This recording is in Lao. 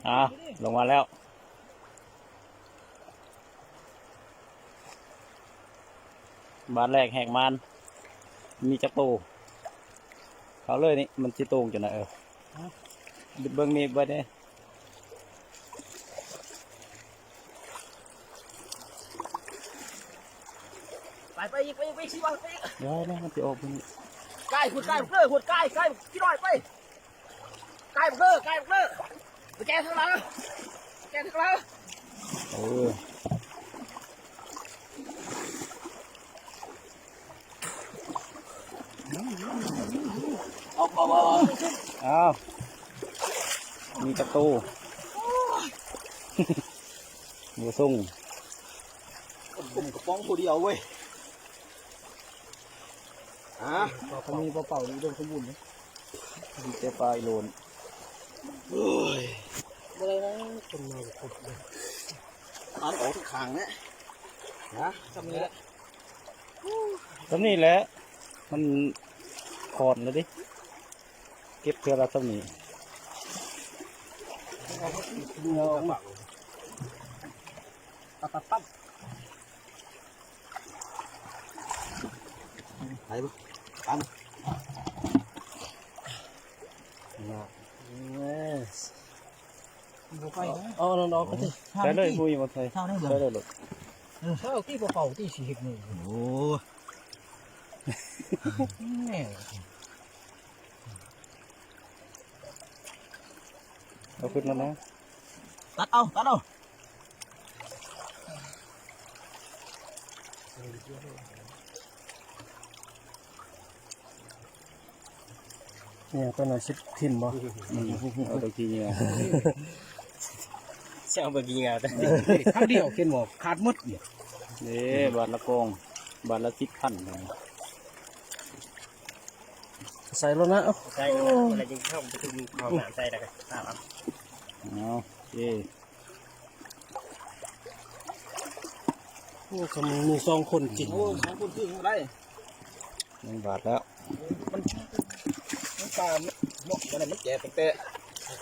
ອ້າວ ລົງມາແລ້ວ ບາດແລກແຫກມານ ມີຈັກໂຕ ເຂົ້າເລີຍນີ້ ມັນຊິໂຕ່ງຈັ່ງໃດ ເອີ ເບິ່ງນີ້ເບິ່ງນີ້. ໄປ ໄປອີກ ໄປອີກ ໄປອີກ ຊິວ່າໄປອີກ ໄດ້ແລ້ວ ມັນຊິອອກເບິ່ງນີ້ ກາຍ ຫຸດກາຍ ເລີຍ ຫຸດກາຍ ກາຍ ຂີ້ນ້ອຍ ໄປ ກາຍ ເລີຍ ກາຍ ເລີຍ ໄປແກ່ທາງຫຼັງ ໄປແກ່ທາງຫຼັງ ເອີ. ອ້າວ ມີຈັກໂຕ ບໍ່ສົ່ງ ກະປ໋ອງຜູ້ດຽວເວີຍ ອາ ເຂົາມີປາເປົ້າຢູ່ ອຸດົມສົມບູນເດ້ ມີແຕ່ປາອີໂຫຼນ ໂອ້ຍ ບໍ່ໄດ້ນະ ຕົ້ນໄມ້ຄົບເລີຍ ອັນອອກທຸກຂ້າງແຫຼະ ນະ ຊ່ຳນີ້ແຫຼະ. ຊ່ຳນີ້ແຫຼະ ມັນຂອນແລ້ວເດ້ ເກັບເທື່ອລະຊ່ຳນີ້ ປັບ ປັບ ປັບ ໄປບໍ່ ຕາມ ບໍ່ໄປເດີ ເອົາອັນນັ້ນອອກກ່ອນຕິ ໃສ່ເລີຍ ໃສ່ເລີຍ ໃສ່ເລີຍ ເອີ ເອົາຕິ ບໍ່ເຂົ້າຕິ ຊິເຮັດຫຍັງ ໂອ້ ແມ່ ເອົາຂຶ້ນມານະ ຕັດເອົາ ຕັດເອົາ. ນີ້ ຕົວນັ້ນຊິຖິ້ມບໍ່? ອືມ ເອົາຕົວຂີ້ເຫຍື້ອ ຊິເອົາເບິ່ງຂີ້ເຫຍື້ອ ຄັ້ງດຽວເຫັນບໍ່ ຂາດໝົດ ເດ້ ບາດລະກອງ ບາດລະສິບພັນ ໃສ່ໂລດນະ ໃສ່ໂລດ ແລ້ວຈຶ່ງເຂົ້າປະຊຸມເຂົ້ານ້ຳໃສ່ ແລ້ວກໍເອົາ ເອົາ ໂອເຄ. ໂອ້ ຄັນມີສອງຄົນກິນ ໂອ້ ສອງຄົນກິນບໍ່ໄດ້ ມັນບາດແລ້ວ ມັນ ມັນປາເນາະ ມັນແກ່ແຕ່